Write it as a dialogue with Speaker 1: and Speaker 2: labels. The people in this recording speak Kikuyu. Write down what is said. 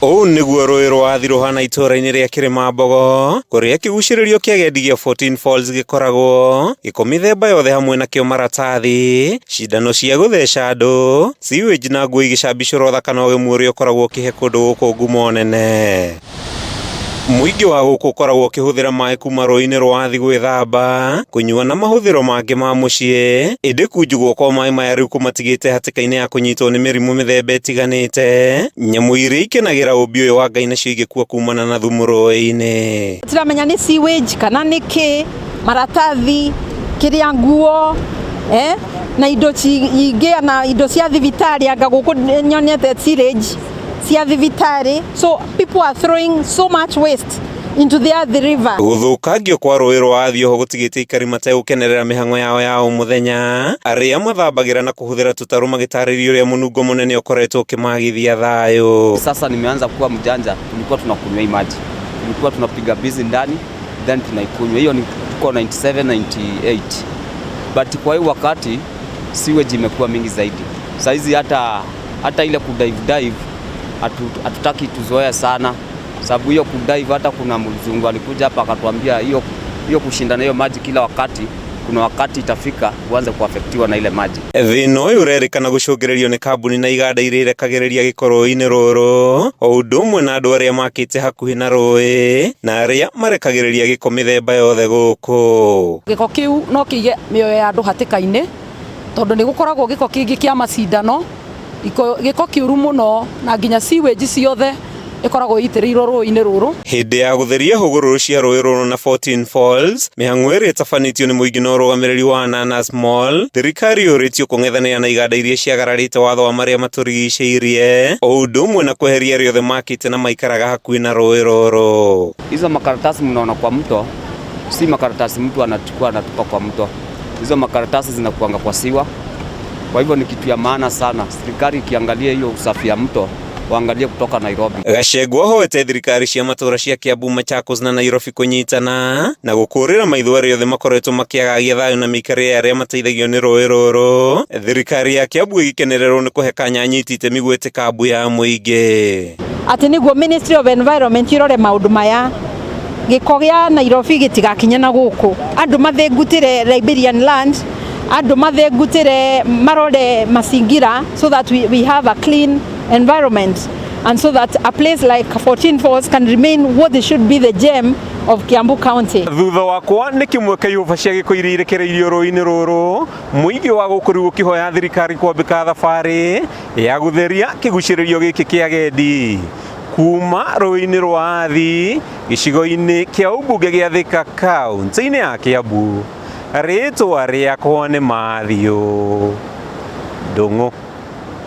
Speaker 1: Ũũ nĩguo rũĩ rwa Athi rũhana itũũra-inĩ rĩa Kĩrĩmambogo, kũrĩa kĩgucĩrĩrio kĩa agendi gĩa 14 Falls gĩkoragwo, gĩko mĩthemba yothe hamwe nakĩo maratathi, cindano cia gũtheca andũ, sewage na nguo igĩcambicũra ũthaka na ũgemu ũrĩa ũkoragwo ũkĩhe kũndũ gũkũ ngumo nene. Mũingĩ wa gũkũ ũkoragwo ũkĩhũthĩra maĩ kuma rũĩ-inĩ rwa Athi gwĩthamba, kũnyua na mahũthĩro mangĩ ma mũciĩ, ĩndĩ kunjugwo kwa maĩ maya rĩu kũmatigĩte hatĩka-inĩ ya kũnyitwo nĩ mĩrimũ mĩthemba ĩtiganĩte, nyamũ iria ikenagĩra ũmbi ũyũ wa Ngai nacio igĩkua kumana na thumu rũĩ-inĩ.
Speaker 2: Tiramenya nĩ sewage kana nĩ kĩ, maratathi, kĩrĩa nguo, eh, na indo ingĩ na indo cia thibitarĩ anga gũkũ nyonete sewage cia thibitarĩ, so people are throwing so much waste into the Athi River.
Speaker 1: Gũthũkangio kwa rũĩ rwa Athi oho gũtigĩte aikari mategũkenerera mĩhang'o yao ya o mũthenya, arĩa mathambagĩra na kũhũthĩra tũtarũ magĩtarĩria ũrĩa mũnungo mũnene ũkoretwo ũkĩmagithia thayũ.
Speaker 3: Sasa nimeanza kuwa mjanja, tulikuwa tunakunywa hii maji, tulikuwa tunapiga bizi ndani then tunaikunywa. Hiyo ni tuko 97 98, but kwa hii wakati sewage imekuwa mingi zaidi. Saizi hata ile kudive dive hatutaki tuzoea sana, sababu hiyo kudive, hata kuna mzungu alikuja hapa akatuambia hiyo kushindana hiyo maji kila wakati, kuna wakati itafika uanze kuafektiwa na ile maji.
Speaker 1: Thĩna ũyũ ũrerĩkana gũcũngĩrĩrio nĩ kambuni na iganda iria irekagĩrĩria gĩko rũĩ-inĩ rũrũ, o ũndũ ũmwe na andũ arĩa makĩte hakuhĩ na rũĩ na arĩa marekagĩrĩria gĩko mĩthemba yothe gũkũ.
Speaker 4: Gĩko kĩu no kĩige mĩoyo ya andũ hatĩka-inĩ, tondũ nĩ gũkoragwo gĩko kĩngĩ kĩa macindano, gĩko kĩũru mũno, na nginya sewage ciothe ĩkoragwo ĩitĩrĩirwo rũĩ-inĩ rũrũ.
Speaker 1: Hĩndĩ ya gũtheria hũgũrũrũ cia rũĩ rũrũ na 14 Falls, mĩhang'o ĩrĩa ĩtabanĩtio nĩ mũingĩ na ũrũgamĩrĩri wa Nanas Mall, thirikari yũrĩtio kũng'ethanĩra na iganda iria ciagararĩte watho wa marĩa matũrigicĩirie, o ũndũ ũmwe na kweheria arĩa othe makĩte na maikaraga hakuhĩ na rũĩ rũrũ.
Speaker 3: Hizo makaratasi mnaona kwa mto, si makaratasi mtu anachukua anatupa kwa mto. Hizo makaratasi zinakuanga kwa sewer. Kwa hivyo ni kitu ya maana sana serikali ikiangalia hiyo usafi ya mto, waangalie kutoka Nairobi.
Speaker 1: Gachagua ahoete thirikari cia matũra cia Kiambu, Machakos na Nairobi kũnyitana na gũkũrĩra maitho arĩa othe makoretwo makĩagagia thayũ na mĩikarĩre ya arĩa mateithagio nĩ rũĩ rũrũ. Thirikari ya Kiambu ĩgĩkenererwo nĩ kũhe kanya anyiti itemi gwĩtĩka mbu ya mũingĩ.
Speaker 2: Atĩ nĩguo Ministry of Environment irore maũndũ maya, gĩko gĩa Nairobi gĩtigakinye na gũkũ, andũ mathĩngutĩre Liberian land, andũ mathĩngutĩre marore mazingira, so that we have a clean environment and so that a place like 14 Falls can remain what they should be, the gem of Kiambu County.
Speaker 1: Thutha wakwa nĩ kĩmwe kĩa ihũba cia gĩko iria irekereirio rũĩ-inĩ rũrũ, mũingĩ wa gũkũ rĩu ũkĩhoya thirikari kwambĩka thabarĩ ya gũtheria kĩgucĩrĩrio gĩkĩ kĩa agendi kuma rũĩ-inĩ rwa Athi gĩcigo-inĩ kĩa ũmbunge gĩa Thika kaunti-inĩ ya Kiambu. Rĩtwa rĩakwa nĩ Mathiũ Ndung'u.